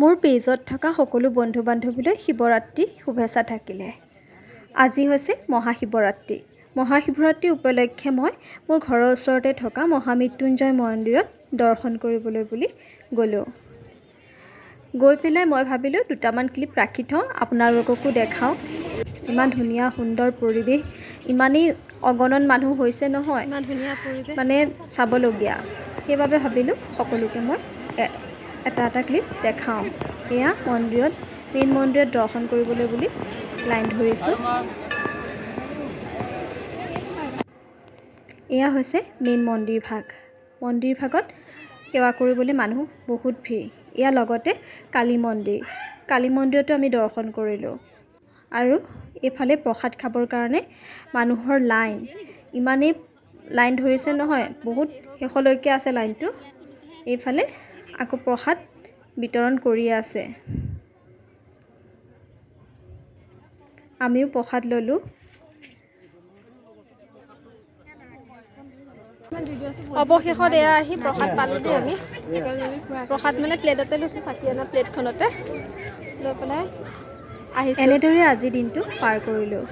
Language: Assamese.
মোৰ পেজত থকা সকলো বন্ধু বান্ধৱীলৈ শিৱৰাত্ৰি শুভেচ্ছা থাকিলে। আজি হৈছে মহাশিৱৰাত্ৰি। মহাশিৱৰাত্ৰি উপলক্ষে মই মোৰ ঘৰৰ ওচৰতে থকা মহামৃত্যুঞ্জয় মন্দিৰত দৰ্শন কৰিবলৈ বুলি গ'লোঁ। গৈ পেলাই মই ভাবিলোঁ দুটামান ক্লিপ ৰাখি থওঁ, আপোনালোককো দেখাওঁ। ইমান ধুনীয়া সুন্দৰ পৰিৱেশ, ইমানেই অগণন মানুহ হৈছে নহয়, ইমান ধুনীয়া পৰিৱেশ, মানে চাবলগীয়া। সেইবাবে ভাবিলোঁ সকলোকে মই এটা এটা ক্লিপ দেখাওঁ। এয়া মন্দিৰত, মেইন মন্দিৰত দৰ্শন কৰিবলৈ বুলি লাইন ধৰিছোঁ। এয়া হৈছে মেইন মন্দিৰ ভাগ। মন্দিৰ ভাগত সেৱা কৰিবলৈ মানুহ বহুত ভিৰ। ইয়াৰ লগতে কালী মন্দিৰ, কালী মন্দিৰতো আমি দৰ্শন কৰিলোঁ। আৰু এইফালে প্ৰসাদ খাবৰ কাৰণে মানুহৰ লাইন, ইমানেই লাইন ধৰিছে নহয়, বহুত শেষলৈকে আছে লাইনটো। এইফালে আকৌ প্ৰসাদ বিতৰণ কৰি আছে। আমিও প্ৰসাদ ল'লোঁ। অৱশেষত এয়া আহি প্ৰসাদ পালোঁ দেই। আমি প্ৰসাদ মানে প্লেটতে লৈছোঁ, চাকি অনা প্লেটখনতে লৈ পেলাই আহিছোঁ। এনেদৰে আজিৰ দিনটো পাৰ কৰিলোঁ।